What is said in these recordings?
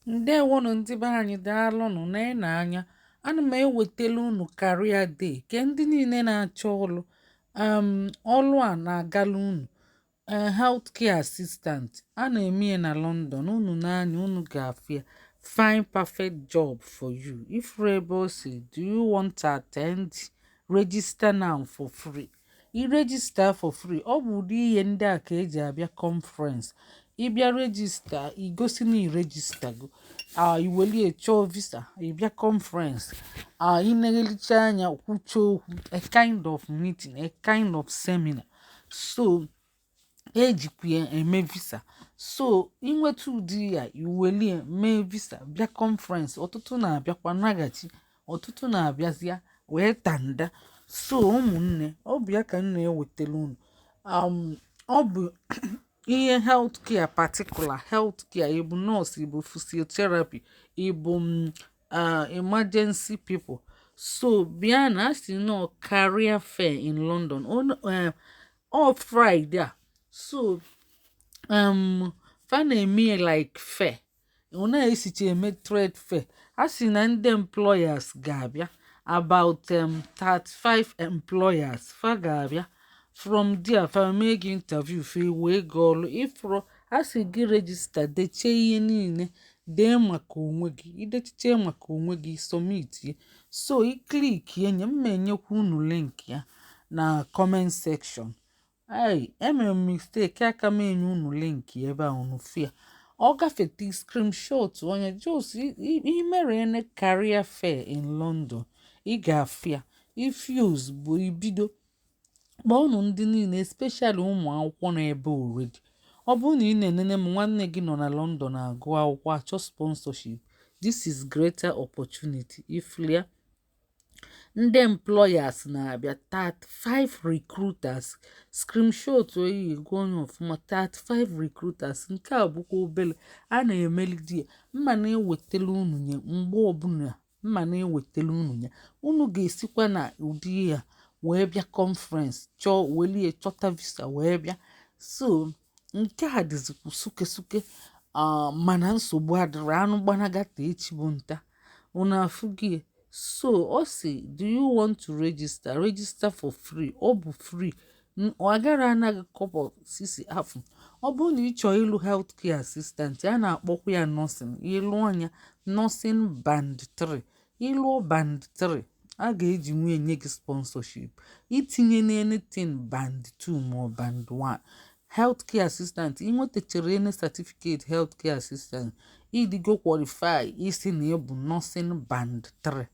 Ndewonụ ndị be anyị, daalụnụ na anya. Ana m ewetele unu Career Day ke ndị niile na-achọ ọlụ. Ọlụ a na-agala unu, healthcare assistant a na-eme ya na London. Unu n'anya, unu ga-afụ ya. Find perfect job for you. Ifuru ebe o si, "Do you want to attend? Register now for free." I register for free. Ọ bụ ụdị ihe ndị a ka eji abịa conference. Ịbịa register, igosi na i register go, a iwelie chọọ visa, ịbịa conference a, ineghelicha anya, kwucha okwu, a kind of meeting, a kind of seminar. So ejikwa ya eme visa. So inweta ụdị ya, iwelie mee visa, bịa conference. Ọtụtụ na-abịakwa naghachi, ọtụtụ na-abịazịa wee tanda. So ụmụnne, ọ bụ ya ka m na-ewetara unu. Ọ bụ ihe healthcare, particular healthcare. Ịbụ nọọsụ, ịbụ physiotherapy, ịbụ emergency people. So bịa na asị nọ career fair in London ọ Friday a. So fa na-eme like fair, ọ na-esicha eme trade fair. A sị na ndị employers ga-abịa, about 35 employers fa ga-abịa. From there, fa mee gị interview, fa wee gị ọlụ. Ifuru a sị gị register, dechie ihe niile, dee maka onwe gị. Idechiche maka onwe gị, submit ye. So i click enye mma, enyekwa unu link ya na comment section. Ai, emere m mistake, aka m enye unu link ebe a. Unu fia ọ gafete, screenshot onye just imere ene career fair in London, ị ga-afụ ya. Ifuse bụ ibido kpọọnụ ndị niile, especially ụmụ akwụkwọ nọ ebe already. Ọ bụrụ na ị na-enene m, nwanne gị nọ na London agụ akwụkwọ, achọ sponsorship, this is greater opportunity. Iflia ndị employers na-abịa, 35 recruiters. Screenshot oyi gụọ onye ọfụma, 35 recruiters. Nke a bụkwa obele a na-emelidi ya. Mma na-ewetara unu ya mgbe ọbụla, mma na-ewetara unu ya. Unu ga-esikwa na ụdị ya wee bịa conference, chọọ welie chọta visa wee bịa. So nke a dịzikwa suke suke, mana nsogbu adịrị. Anụ gbanagata echi bụ nta. Unu afụgie. So ọ sị, "Do you want to register? Register for free." Ọ bụ free, ọ agara anaghị kọbọ sisi afụ. Ọ bụrụ na ị chọọ ịlụ healthcare assistant, a na-akpọkwa ya nursing, ịlụ anya nursing band 3. Ịlụọ band 3, a ga-eji nwunye nye gị sponsorship. Itinye na anything band 2 ma ọ band 1 healthcare assistant, ị nwetachara ene certificate healthcare assistant, ịdịgo qualify isi na ịbụ nursing band 3.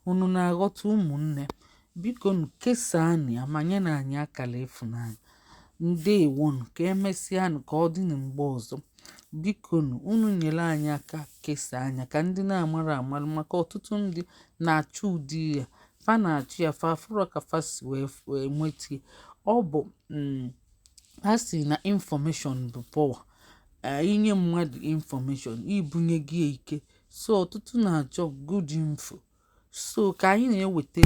Unu na-aghọta, ụmụnne? Biko nu, kesaanụ ya ma nye na anyị akara ịfụnanya. Ndewonu, ka emesịanụ, ka ọ dị na mgbe ọzọ. Biko nu, unu nyere anyị aka kesaa anya ka ndị na-amara amalụ, maka ọtụtụ ndị na-achọ ụdị ya, fa na-achọ ya, fa afụrọ ka fa si wee nweta ya. Ọ bụ a sị na information bụ power. Inye mmadụ information, ibunye gị ike. So ọtụtụ na-achọ good info, so ka anyị na-eweta.